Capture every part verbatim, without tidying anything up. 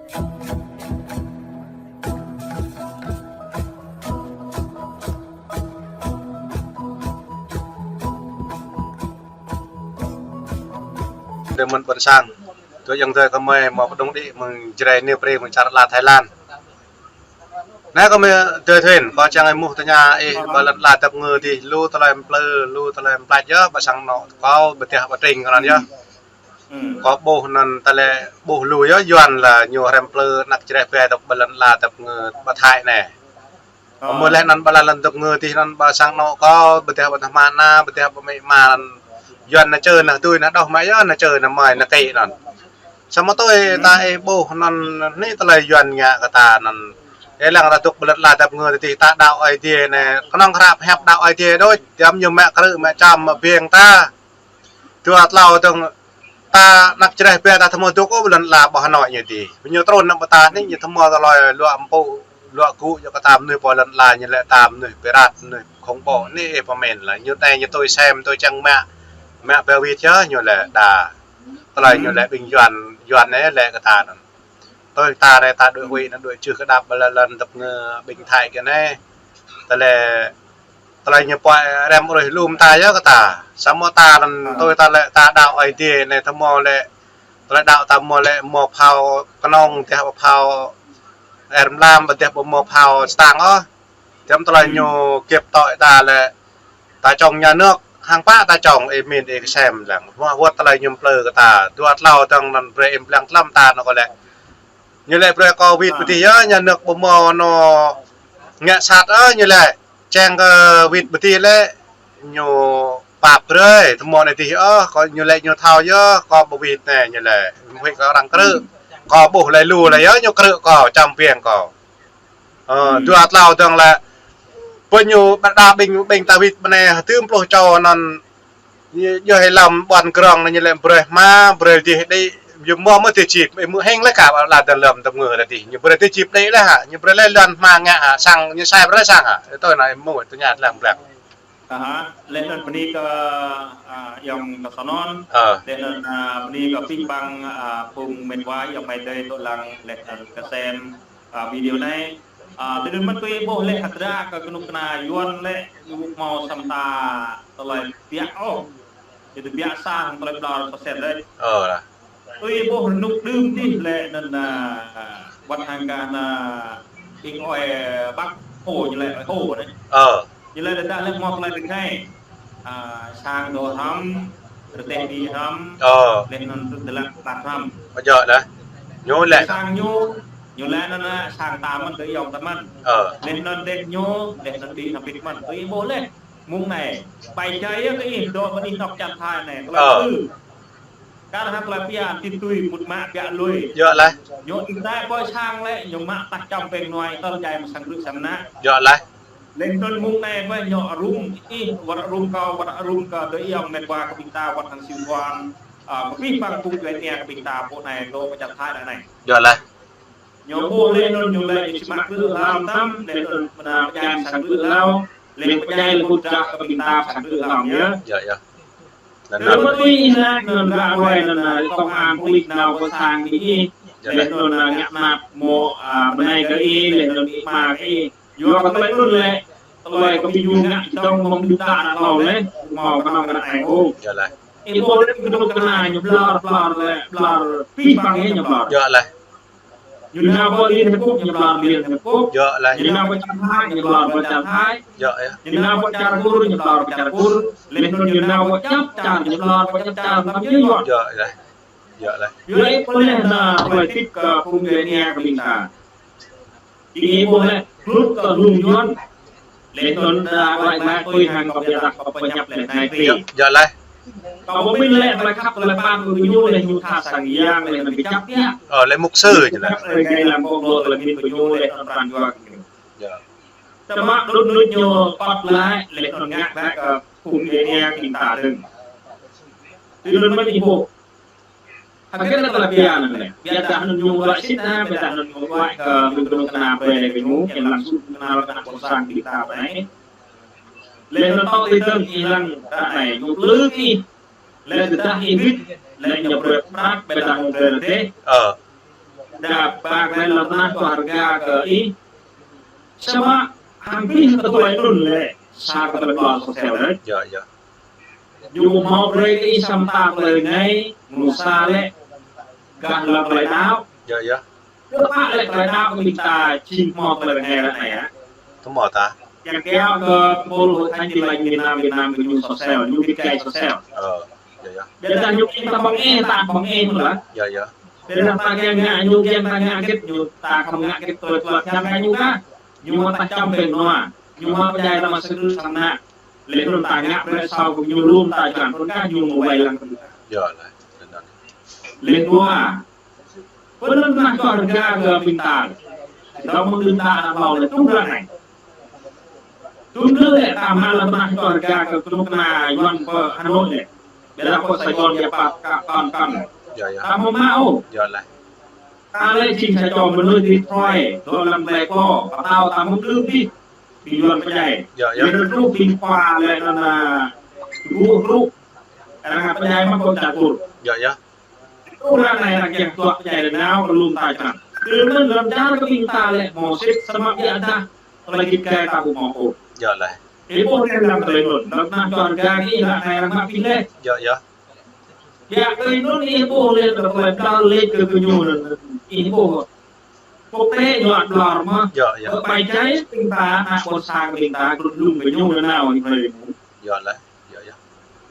Dơ̆ng mơ̆n ƀôn sang. Tui ayŏng adơi gơmơi mơ̆ pơdŏng đĭ mơ̆ng Jrai Niu Pri mơ̆ng čar ala Thái Lan. Anai gơmơi adơi thŭn, kâo čang ơi mŭt tơña ih, ƀơi lŏn ala dap ngơ adih, lu tơlơi plư, lu tơlơi plat yơh, ƀă sang anŏ kâo, ƀơdah ƀơtring kơ anŭn yơh. Kâo ƀuh anŭn tơlơi ƀuh lu yơh, Yuan lah ñu hrăm plư anăk čơreh ƀe dŏ ƀơi lŏn ala dap ngơ ƀă Thái anai. Mơ̆ lĕ anŭn ƀă lŏn dap ngơ adih anŭn ƀă sang anŏ kâo, ƀơdah ƀă tơhma ană, ƀơdah ƀă amĭ ama anŭn. Yuan nao čơ nao tui nao đôč mă yơh, nao čơ nao mơi nao kĭ anŭn. Samơ̆ tui ta ih ƀuh anŭn anai tơlơi Yuan ngă kơ ta anŭn. Ih lăng ta dŏ ƀơi lŏn ala dap ngơ adih ta đaŏ Ơi Adai anai, kơnơ̆ng hră pơhiăp đaŏ Ơi Adai đôč, tơdah ñu mă krư̆ mă čăm mă ƀing ta. Dua tlâo dơ̆ng ta anăk čơreh ƀe ta tơhmô dŏ ƀơi lŏn ala ƀơi Hà Nội ñu adih. Ñu trŭn nao ƀơi ta anai ñu tơhmô tơlơi luă mpŭ, luă gŭ yua kơ ta mơnuih ƀơi lŏn ala ñu lĕ ta mơnuih pirat, mơnuih khủng bố. Anai ih pơmĭn lah. Ñu anai ñu tui sem, tui čang mă, mă ƀe wĭt yơh ñu lĕ đa. Tơlơi ñu lĕ ƀing Yuan, Yuan anai lĕ kơ ta anŭn. Tui ta anai ta đuaĭ huĭ anŭn đuaĭ čưh kơdăp ƀơi lŏn dap ngơ ƀing Thái kơ anai. Tơlơi, tơlơi ñu pơhiăp hrăm rơih lŏm ta yơh kơ ta. Samơ̆ ta anŭn tui ta lĕ ta đaŏ Ơi Adai anai tơhmô lĕ. Tơlơi đaŏ ta mơ̆ lĕ mơ̆ phao kơnơ̆ng, ƀơdah ƀă phao air mlam, ƀơdah ƀă mơ̆ phao stang ôh. Tơm tơlơi ñu kĕp tŏ ta lĕ ta čŏng nhà nước, hăng pă ta čŏng ih mĭn ih kơsem lăng. Wơ̆t tơlơi ñu plư kơ ta. Dua tlâo dơ̆ng anŭn brơi ih lăng tlam ta anŭn kơ lĕ. Ñu lĕ brơi kơ wĭt ƀơdah yơh, nhà nước ƀu mơ̆ anŏ ngă sat ôh ñu lĕ. Čang kơ wĭt ƀơdah lĕ, ñu pap brơi, tơhmô anai adih ôh, kơ ñu lĕ ñu thâo yơh, kơ ƀu wĭt anai ñu lĕ. Huĭ kơ arăng krư̆. Kơ ƀuh lĕ lu lĕ yơh, ñu krư̆ kơ, čăm ƀing kơ. Ơ, dua tlâo dơ̆ng lĕ. Ƀơi ñu ƀă đa ƀing, ƀing ta wĭt ƀơi anai, hơdôm pluh čô anŭn, yơh ih lăm ƀuăn krong anŭn ñu lĕ brơi hma, brơi adih đĭ, yơh mơ̆ mơ̆ adih čip, ih mơ̆ hĕng lĕ kơ ƀă lŏn dap ngơ adih, ñu brơi adih čip đĭ lĕ hă, ñu brơi lĕ lŏn hma ngă hă, sang ñu sai brơi sang hă, tui anai ih mơ̆ tơña lăng blang. Aha, lĕ anŭn bơni kơ, a, ayŏng kơ Sanon, lĕ anŭn, a, bơni kơ pih păng, a, phung mĕt wa ayŏng amai adơi dŏ lăng, lĕ anŭn kơsem, a, video anai. A, tui anŭn mơ̆n tui ih ƀuh lĕ hơdră kơ kơnuk kơna Yuan lĕ ñu ƀu hmâo sem ta tơlơi biă ôh. Tơdah biă sa hăng tơlơi ƀlŏr sơsel lĕ. Ơ lah. Tui ih ƀuh rơnŭk đưm adih lĕ anŭn, a, wơ̆t hăng kơ anŭn ing ơi Bắc Hồ ñu lĕ ơi Hồ anai. Ơ. Ñu lĕ tơdah lĕ hmâo tơlơi rơngai. A, sang dŏ hrăm, rơdêh đĭ hrăm, ơ, lĕ anŭn tơlơi plat hrăm. Ơ, djơ̆ lah. Ñu lĕ. Sang ñu, ñu lĕ anŭn, a, sang ta mơ̆n, tơ ayŏng ta mơ̆n. Ơ. Lĕ anŭn rơdêh ñu, lĕ anŭn đĭ hrăm pĭt mơ̆n. Tui ih ƀuh lĕ, mơ̆ng anai. Pai čai yơh kơ ih, dŏ ƀơi anih anŏ čar Thái anai, tơlơi ư. Kar hăng tơlơi pia, tĭt tui, mŭt mă, biă lui. Djơ̆ lah. Ñu ih tai ƀơi sang lĕ, ñu mă tah čăm ƀing nuai, tơl djai mă sang krư̆ sang mơnă. Djơ̆ lah. Lĕ anŭn mơ̆ng anai ƀơi ñu rŭng ih, wơ̆t rŭng kâo, wơ̆t rŭng kơ adơi ayŏng mĕt wa kơ ƀing ta, wơ̆t hăng sĭ puăn, a, kơ pih păng phung djuai ania kơ ƀing ta, pô anai dŏ pơ čar Thái đa anai. Djơ̆ lah. Ñu ƀuh lĕ anŭn ñu lĕ ñu či mă krư̆ hlâo tăm, lĕ anŭn mơnă pơdjai sang krư̆ hlâo, lĕ pơdjai lĕ mŭt drah kơ ƀing ta sang krư̆ hlâo yơh. Djơ̆, djơ̆. Anŭn anŭn mơ̆ tui ih lĕ anŭn ră ruai anŭn, a, công an pôlis nao pơ sang ƀing ih, lĕ anŭn, a, ngă map mơ̆, a, bơnai kơ ih, lĕ anŭn ih mă kơ ih. Yua kơ tơlơi anŭn lĕ, tơlơi kơ ƀing ñu ngă čơdơ̆ng mơ̆ng đưm đă ră hlâo lĕ, hmâo kơnơ̆ng kơ anai ôh. Djơ̆ lah. Ih ƀuh lĕ kơdŏng kơna ñu ƀlŏr, ƀlŏr lĕ, ƀlŏr pih păng ih ñu ƀlŏr. Djơ̆ lah. Ñu nao pơ Liên Hiệp Quốc, ñu ƀlŏr Liên Hiệp Quốc. Djơ̆ lah. Ñu nao pơ čar Thái, ñu ƀlŏr pơ čar Thái. Djơ̆ yơh. Ñu nao pơ čar Kur, ñu ƀlŏr pơ čar Kur. Lĕ anŭn ñu nao pơ djŏp čar, ñu ƀlŏr pơ djŏp čar, tăm yơh yua. Djơ̆ lah. Djơ̆ lah. Yua ih pơleh anŭn tơlơi tĭp kơ phung djuai ania kơ ƀing ta. Ih ƀuh lĕ, hluh kơ hlung Yuan. Lĕ anŭn đa ruai mă tui hăng kơ biă dah kơ pơñăp lĕ anai tui. Djơ̆ lah. Kơ ƀu mĭn lĕ tơlơi khăp tơlơi pap kơ ñu lĕ ñu tha sang yang lĕ anŭn kơčăp biă. Ơ, lĕ mục sư ñu lah. Lĕ gay lăng bok lô tơlơi mĭn kơ ñu lĕ anŭn pran jua kơ ñu. Djơ̆. Tơma đŭt nŭt ñu păt lĕ, lĕ anŭn ngă lĕ kơ phung djuai ania ƀing ta dơ̆ng. Tui anŭn mơ̆n ih ƀuh. Hơget lĕ tơlơi pia anŭn lĕ. Biă dah anŭn ñu ruai sĭt anai, biă dah anŭn ñu ruai kơ ƀing kơnuk kơna brơi lĕ kơ ñu, kiăng lăng sut kơnăl kơ ană ƀôn sang ƀing ta pơ anai. Lĕ anŭn tŏ tui dơ̆ng ih lăng ră anai, ñu plư ih. Lĕ tơdah ih wĭt, lĕ ñu brơi prăk, biă dah ñu brơi rơdêh. Ơ. Đa pă kơ lĕ lŏn tơnah čuh rơga kơ ih. Samơ̆ hăng ƀing kơ tơlơi anŭn lĕ, sa kơ tơlơi ƀlŏr sosial đôč. Yơh, yơh. Ñu hmâo brơi kơ ih sa mơta tơlơi rơngai, mơnuih sa lĕ gah lăm tơlơi đaŏ. Yơh, yơh. Kơ pă lĕ tơlơi đaŏ kơ ƀing ta jing hmâo tơlơi rơngai ră anai hă? Tơma ta. Yang kiaŏ kơ pôl Hội Thánh Tin Lành miền Nam Việt Nam kơ ñu sosial, ñu ƀĭt gai sosial. Ơ, yơh, yơh. Ƀiădah ñu kiăng ta ƀơ̆ng ih, ta ƀơ̆ng ih mơ̆n lah. Yơh, yơh. Ƀiădah ta kiăng ngă, ñu kiăng ta ngă hơget, ñu ta khŏm ngă hơget tơlơi tơlơi kiăng ngă ñu kah. Ñu mă ta čăm ƀing nua. Ñu mă pơdjai ta mă sơdrưh sang ană. Lĕ anŭn ta ngă brơi asâo kơ ñu lŏm ta čang anŭn kah ñu mă wai lăng kơ ta. Yơh lah, anŭn. Lĕ dua. Pơ lŏn tơnah čuh rơga kơ ƀing ta. Dŏ mơ̆ng đưm đă ană hlâo lĕ truh ră anai. Tŭ lĕ ta mă lŏn tơnah čuh rơga kơ kơnuk kơna Yuan pơ Hà Nội lĕ. Ƀiădah pơ Sài Gòn ya pă kơ kăn kăn. Yơh, yơh. Ta mơ̆ mă ôh. Yơh lah. Ta lĕ jing sa čô mơnuih Detroit, dŏ lăm glai kơ, pơtao ta mơ̆ng đưm đih, ƀing Yuan pơdjai. Yơh, yơh. Lĕ truh ƀing khua lĕ anŭn, a, gŭ hrup. Arăng pơdjai mă kơ čar Kur. Yơh, yơh. Truh ră anai arăng kiăng tuă pơdjai lĕ nao kơ lŏm ta čang. Tui anŭn lăm čar kơ ƀing ta lĕ hmâo sĭt samơ̆ ƀiădah tơlơi git gai ta ƀu hmâo ôh. Yơh lah. Ih ƀuh lĕ lăm tơlơi anŭn, lŏn tơnah čuh rơga kơ ih ră anai arăng mă pih lĕ. Yơh, yơh. Biă kơ anŭn ih ƀuh lĕ tơlơi ƀlŏr lĕ kơ kơ ñu anŭn. Ih ƀuh. Quốc tế ñu ăt ƀlŏr mơ̆n. Yơh, yơh. Ƀơi ƀai čai ƀing ta, ană ƀôn sang ƀing ta, glŭn glŭn kơ ñu anŭn nao ih brơi mơ̆n. Yơh lah. Yơh, yơh.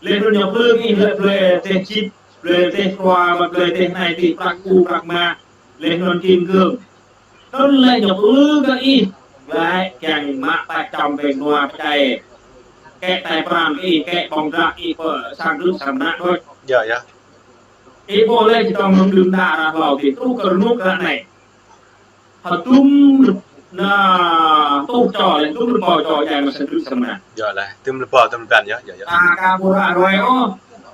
Lĕ anŭn ñu plư kơ ih lĕ blơi teh čip, blơi teh krua, mă blơi teh anai teh prăk u prăk mă. Lĕ anŭn kim cương. Anŭn lĕ ñu plư kơ ih. Lĕ kiăng mă ta čăm ƀing nua pơdjai. Kĕ tai pran kơ ih, kĕ ƀơ̆ng drah ih pơ sang drưh sang ană đôč. Yơh, yơh. Ih ƀuh lĕ či tŏng mơ̆ng đưm đă ană hlâo tih truh kơ rơnŭk ră anai. Hơdôm na tuh čô lĕ, hơdôm rơbâo čô djai mă sơdrưh sang ană. Yơh lah, hơdôm rơbâo, hơdôm rơbăn yơh, yơh, yơh. Ta aka ƀu ră ruai ôh.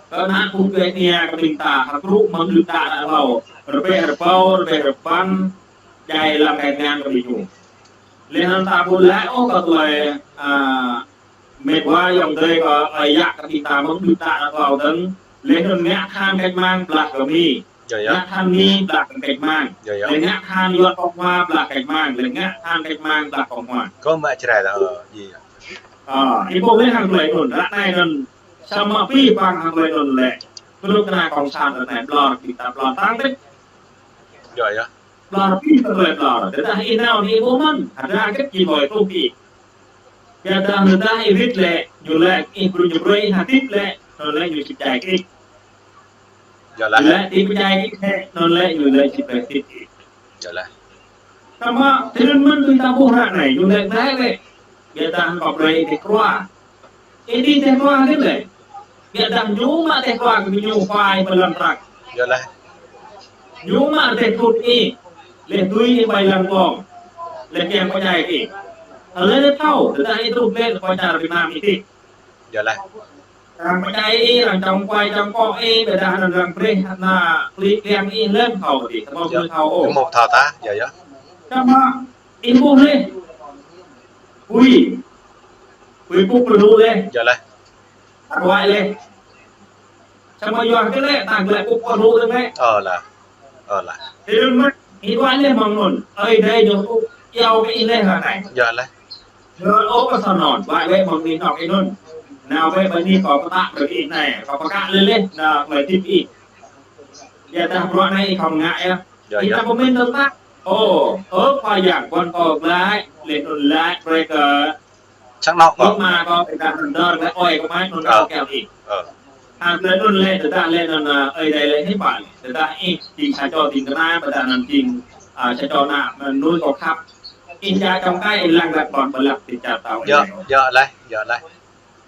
Kơ ană pŭ djuai ania kơ ƀing ta, hơkrŭ mơ̆ng đưm đă ană hlâo. Rơbeh rơbâo, rơbeh rơbăn, djai lăm kơ ngăn kơ ƀing ñu. Lĕ anŭn ta ƀu laĭ ôh kơ tơlơi, a, mĕt wa ayŏng adơi kơ ơi yă kơ ƀing ta mơ̆ng đưm đă ană hlâo dơ̆ng. Lĕ anŭn ngă than cách mạng blah kơ Mi. Yơh, yơh. Ngă than Mi blah kơ cách mạng. Yơh, yơh. Lĕ ngă than Yuan Cộng Hòa blah cách mạng. Lĕ ngă than cách mạng blah Cộng Hòa. Kơ mă čơrai ta, ơ, yơh, yơh. Ơ, ih ƀuh lĕ hăng tơlơi anŭn. Ră anai anŭn. Samơ̆ pih păng hăng tơlơi anŭn lĕ. Kơnuk kơna cộng sản ră anai ƀlŏr, ƀing ta ƀlŏr tăng tih. Yơh, yơh. Ƀlŏr pih tơlơi ƀlŏr. Tơdah ih nao ih ƀuh mơ̆n. Hơdră hơget či ƀuh truh kơ ih. Ƀiădah tơdah ih wĭt lĕ, ñu lĕ ih brơi ñu brơi ih hơdip lĕ, anŭn lĕ ñu či pơdjai kơ ih. Yơh lah. Lĕ ih pơdjai kơ ih lĕ, anŭn lĕ ñu lĕ či brơi hơdip ih. Yơh lah. Samơ̆ tơlơi mơ̆n ƀing ta ƀuh ră anai, ñu lĕ glai lĕ. Ƀiădah kơ brơi ih teh krua. Ih đĭ teh krua hơget lĕ. Ƀiădah ñu mă teh krua kơ ñu khua ih pơ lăm prăk. Yơh lah. Ñu mă teh krŭt ih. Lĕ tui ih ƀai lăng ƀơ̆ng. Lĕ kiăng pơdjai ih. Lĕ lĕ thâo, tơdah ih truh lĕ kơ čar Việt Nam ih tih. Yơh lah. Arăng pơdjai ih, arăng čong kuai čong kŏ ih, ƀiădah anŭn arăng brơi, na, klĭ kliăng ih lĕ thâo tih. Tơma ƀu thâo ôh. Tơma ƀu thâo ta, yơh, yơh. Samơ̆ ih ƀuh lĕ. Ui. Ui pŭk pơrŭ lĕ. Yơh lah. Ăt wai lĕ. Samơ̆ yua kơ lĕ, ta glĕ pŭk pơrŭ lĕ lĕ. Ơ lah. Ơ lah. Tơl mơ̆n, ih wai lĕ mơ̆ng anŭn. Ơi Adai ñu pŭk iâu kơ ih lĕ ră anai. Yơh lah. Yơh ôh kơ sa anŭn, wai lĕ mơ̆ng ih nŏk ih anŭn. Nao wai ƀơi nih kâo pơtă brơi ih anai, kâo pơkă lĕ lĕ, na, tơlơi hơdip ih. Yua dah bruă anai ih khŏm ngă yơh. Yơh, yơh. Ih ta pơmĭn tơl ta. Ơ, ơ, Khua Yang, ƀuăn kâo glăi, lĕ anŭn laĭ brơi kơ sang anŏ kâo. Ih mă kâo, ih ta hơdơr, ih ơi kâo mă, anŭn kâo kiăng ih. Ơ. Hăng tơlơi anŭn lĕ, tơdah lĕ anŭn, ơ, Ơi Adai lĕ hiư̆m pă. Tơdah ih jing sa čô ding kơna, tơdah anŭn jing, a, sa čô ană mơnuih kâo khăp. Ih djă čong kai, ih lăng rơ̆k ƀôn pơlăk ti čar tao. Yơh, yơh lĕ, yơh lĕ.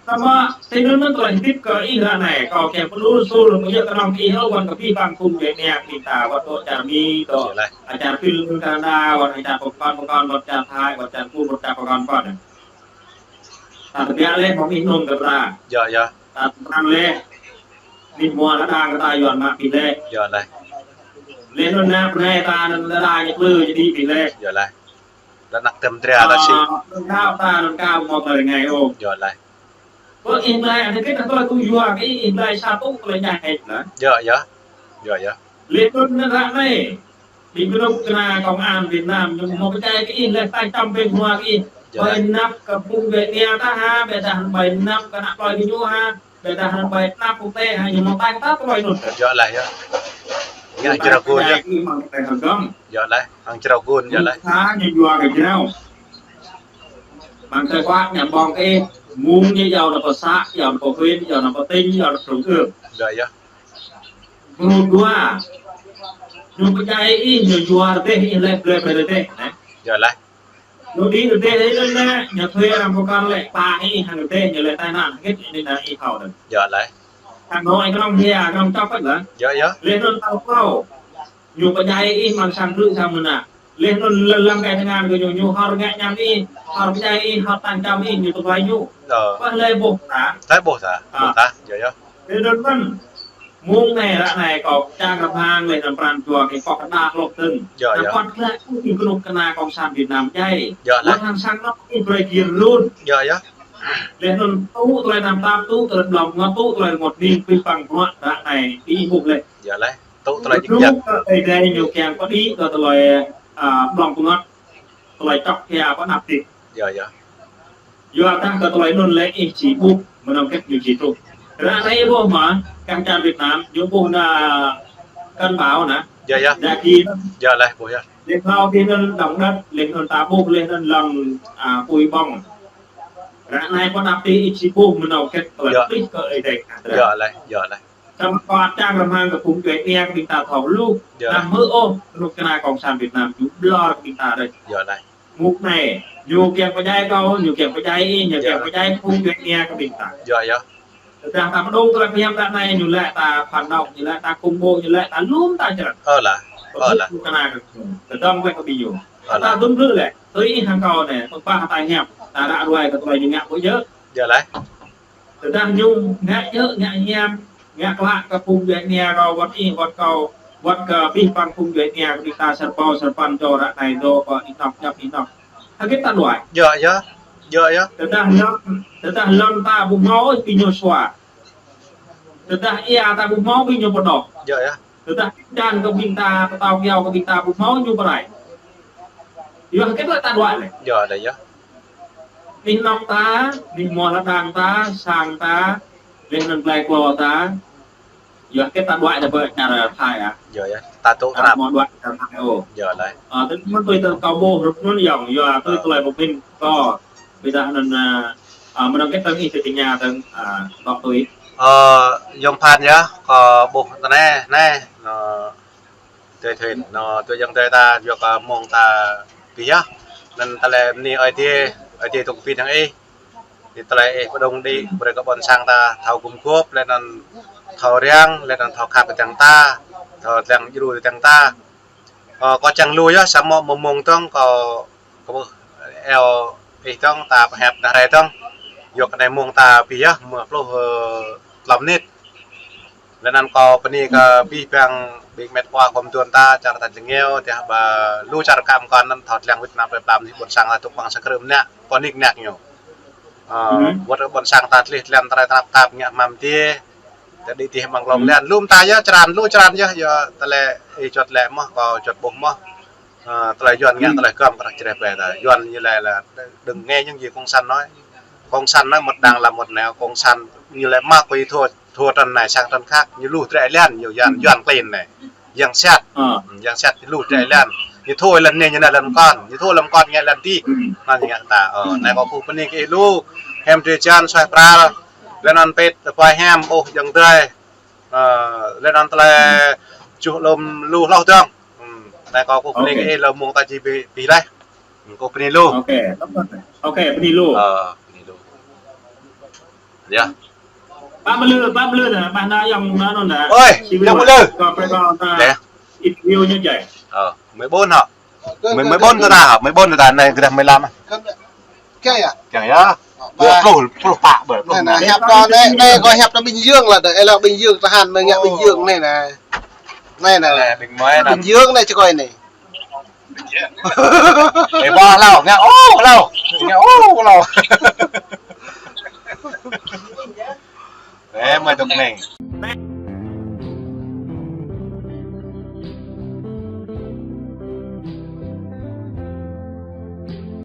Samơ̆, tơlơi anŭn tơlơi hơdip kơ ih ră anai, kâo kiăng pơlŭ rơsul, mơyang kơnơ̆ng ih ôh, ƀuăn kơ abih bang phung djuai ania ƀing ta, wơ̆t dŏ čar Mi, dŏ čar Phil, Canada, wơ̆t čar pơkŏn pơkŏn, wơ̆t čar Thái, wơ̆t čar Kur, wơ̆t čar pơkŏn pơkŏn. Ta tơbiă lĕ mơ̆ng ih anŭn kơ ta. Yơh, yơh. Ta tơbiă lĕ. Nih mua hơdang kơ ta Yuan mă pih lĕ. Yơh lĕ. Lĕ anŭn ană bơnai ta anŭn ta đa ñu plư jơ̆ đĭ pih lĕ. Yơh lĕ. Đa anăk tơm dra đa sĭ. Anŭn ta ta anŭn kâo mơ̆ ta rơngai ôh. Yơh lĕ. Bơ ih mă anŭn kơ ta tơlơi tŭ yua kơ ih mă sa tŭ tơlơi ñă hĕ lĕ. Yơh, yơh. Yơh, yơh. Lĕ anŭn ană ră anai. Ƀing kơnuk kơna công an Việt Nam ñu hmâo pơdjai kơ ih, lĕ taih čăm ƀing hmua kơ ih. Ƀơi anăp kơ phung djuai ania ta hă, ƀôdah ƀơi anăp kơ ană plơi kơ ñu hă, ƀôdah ƀơi anăp quốc tế hă, ñu hmâo taih ta tơlơi anŭn. Yơh laih yơh. Ñu hăng jrao gôn yơh. Yơh laih, hăng jrao gôn yơh laih. Tha ñu yua kơ jrao. Mơ̆ng tơlơi kơ ñu ƀơ̆ng kơ ih, mơ̆ng ñu yua nao pơ să, yua nao pơ huyện, yua nao pơ tỉnh, yua nao pơ trung ương. Yơh yơh. Mơ̆ng dua, ñu pơdjai ih, ñu yua rơdêh ih lĕ blơi blơi rơdêh, nă. Yơh laih. Ñu đĭ rơdêh ih lĕ, ñu thuê arăng pơkŏn lĕ, pă ih hăng rơdêh ñu lĕ tai nạn, hơget ih nă ih thâo dơ̆ng. Yơh laih. Hăng nô ih kơnơ̆ng hia, kơnơ̆ng čŏk kơ̆t laih. Yơh yơh. Lĕ anŭn tơlơi kơ ñu pơdjai ih mơ̆ng sang krư̆ sang mơnă. Lĕ anŭn lơ-, lăng kơ tơngan kơ ñu, ñu hor ngă ñăm ih, hor pơdjai ih, hor taih čăm ih, ñu tơguai ñu. Yơh. Pơ lĕ ƀuh ta. Tơlơi ƀuh ta, ƀuh ta, yơh yơh. Lĕ anŭn mơ̆n. Mơ̆ng anai ră anai kâo čang rơmang lĕ anŭn pran jua kơ kâo kơđa hlŏk dơ̆ng. Yơh yơh. Nă kuăt lĕ kơ ƀing kơnuk kơna cộng sản Việt Nam djai. Yơh laih. Wơ̆t hăng sang anŏ ih brơi gir run. Yơh yơh. Lĕ anŭn tŭ tơlơi tơnap tap, tŭ tơlơi blŏng, tŭ tơlơi rơngot ning, pĭ păng bruă ră anai ih ƀuh lĕ. Yơh laih. Tŭ tơlơi djik djak. Kơ Ơi Adai ñu kiăng pơđĭ kơ tơlơi, a, blŏng pơngot, tơlơi čŏk hia pơnap tih. Yơh yơh. Yua dah kơ tơlơi anŭn lĕ ih či ƀuh, mơnơ̆ng hơget ñu či truh. Ră anai ih ƀuh mơ̆, kah čar Việt Nam, ñu ƀuh nă cơn bão nă. Yơh yơh. Đa kơ. Yơh laih ƀuh yơh. Lĕ hlâo kơ anŭn động đất, lĕ anŭn ta ƀuh, lĕ anŭn lŏng, a, apui ƀơ̆ng. Ră anai pơnap tih ih či ƀuh mơnơ̆ng hơget tơlơi pơđĭ kơ Ơi Adai. Yơh laih, yơh laih. Samơ̆ kâo čang rơmang kơ phung djuai ania kơ ƀing ta thâo lu. Yơh. Dah mơ̆ ôh, kơnuk kơna cộng sản Việt Nam ñu ƀlŏr kơ ƀing ta đôč. Yơh laih. Mơ̆ng anai, ñu kiăng pơdjai kâo, ñu kiăng pơdjai ih, ñu kiăng pơdjai phung djuai ania kơ ƀing ta. Yơh yơh. Tơdah ta pơdŏng tơlơi pơhiăp ră anai, ñu laĭ ta phản động, ñu laĭ ta khủng bố, ñu laĭ ta lŏm ta črăn. Ơ lah, ơ lah. Kơnuk kơna kơ, kơdŏng wơ̆t kơ ƀing ñu. Ơ lah. Ta dŭm blư̆ lĕ, tui ih hăng kâo anai, pơpă hơtai hiam, ta ră ruai kơ tơlơi ñu ngă ƀu djơ̆. Yơh laih. Tơdah ñu ngă djơ̆, ngă hiam, ngă klă kơ phung djuai ania kâo, wơ̆t ih, wơ̆t kâo, wơ̆t kơ pĭ păng phung djuai ania kơ ƀing ta sơrơbâo sơrơpăn dŏ ră anai dŏ pơ anih anŏ, ñăp anih anŏ. Hơget ta đuaĭ. Yơh yơh. Yơh yơh. Tơdah lŏn, tơdah lŏn ta ƀu hmâo ƀing ñu sua. Tơdah ia ta ƀu hmâo ƀing ñu pơđok. Yơh yơh. Tơdah čan kơ ƀing ta, pơtao kiao kơ ƀing ta ƀu hmâo ñu pơrai. Yua hơget lĕ ta đuaĭ lĕ. Yơh, đa yơh. Anih anŏ ta, anih hmua lŏn đang ta, sang ta, lĕ anŭn glai klô ta. Yua hơget ta đuaĭ lĕ ƀơi čar Thái ah. Yơh yơh, ta tŭ ta hmâo đuaĭ čar Thái ôh. Yơh laih. A, tơdah mơ̆n tui tơlơi kâo ƀuh rup anŭn yơh, yua tui tơlơi pơmĭn kâo. Ƀiădah anŭn, a, a, mơnơ̆ng hơget tơ̆ng ih tơña tơ̆ng, a, dŏ tui. Ơ, yŏng phan yơh, kâo ƀuh tơ anai, anai, nă, tui thun, nă, tui yŏng tui ta, yua kơ mơ̆ng ta pĭ yơh. Anŭn tơlơi bơni Ơi Adai, Ơi Adai tŭ pĭ hăng ih. Tơlơi ih pơdŏng đĭ, brơi kơ ƀôn sang ta, thâo gum gôp, lĕ anŭn thâo răng, lĕ anŭn thâo khăp kơ tơ̆ng ta, thâo tơ̆ng djru kơ tơ̆ng ta. Ơ, kâo čang lu yơh, samơ̆ mơ̆ng mơ̆ng tŏng kâo, kâo ƀuh eo ih tŏng ta pơhiăp nă rai tŏng. Yua kơ anai mơ̆ng ta pĭ yơh, mơ̆ pluh, ơ, klăm mơnit. Lĕ anŭn kâo bơni kơ pĭ păng ƀing met wa kơ mơtuan ta, čar ta jơngeo, dah ƀă lu čar kăm kơ anŭn thâo tơ̆ng wĭt nă plơi pla anih ƀôn sang ta tŭk păng sa krư̆ mơnă, kâo nik năk ñu. Ơ, wơ̆t ƀôn sang ta tlih tlam tơrai tơnap tap ngă hmam tih. Tơdah tih mơ̆ng lŏng lăn, lŏm ta yơh, črăn, lu črăn yơh, yơh, tơlơi ih čuăt lĕ mơ̆, kâo čuăt ƀuh mơ̆. Ơ, tơlơi Yuan ngă, tơlơi kơm kơ čreh ƀe ta. Yuan ñu laĭ lĕ, đừng nghe những gì cộng sản nói. Cộng sản nói một đằng làm một nẻo, cộng sản ñu laĭ mă kơ ih thua, thua trăn anai sang trăn khác, ñu lu drơi lăn, ñu Yuan, Yuan klin anai. Yang sat. Ơ. Yang sat lu drơi lăn. Ñu thua lăn anai, ñu nao lăn kon. Ñu thua lăn kon ngă lăn tih. Anŭn ngă ta. Ơ, anai kâo pơpŭ bơni kơ ih lu. Hiam drơi jan suaih pral. Lĕ anŭn pĭt tơpai hiam, ôh, jăng drơi. Ơ, lĕ anŭn tơlơi čuh lŏm lu hloh dơ̆ng. Ơ, anai kâo pơpŭ bơni kơ ih lu mơ̆ng ta či pĭ, pĭ laih. Kâo bơni lu. Ôkê, ôkê, bơni lu. Ơ, bơni lu. Yơh. Pă mlư, pă mlư nă, ƀah nă yŏng nă anŭn nă. Ôi, yŏng mlư. Kâo brơi kâo ta interview ñu djai. Ơ, mười bốn hả? Mười, mười bốn tơ ta hả? Mười bốn tơ ta, anai gơdah mười lăm ah. Kiăng yơh? Kiăng yơh. Ơ, pluh, pluh pă ƀơi, pluh. Anai, anai, hiăp ta anai, anai kâo hiăp ta Bình Dương lĕ, anai lĕ Bình Dương, tơhan anai ngă Bình Dương anai nă. Anai nă. Anai, Bình Mai nă. Bình Dương anai čơkơi anai. Ê, ƀuh hlâo, ngă ôh hlâo. Ngă ôh hlâo. Ê, mơi dŏ anai.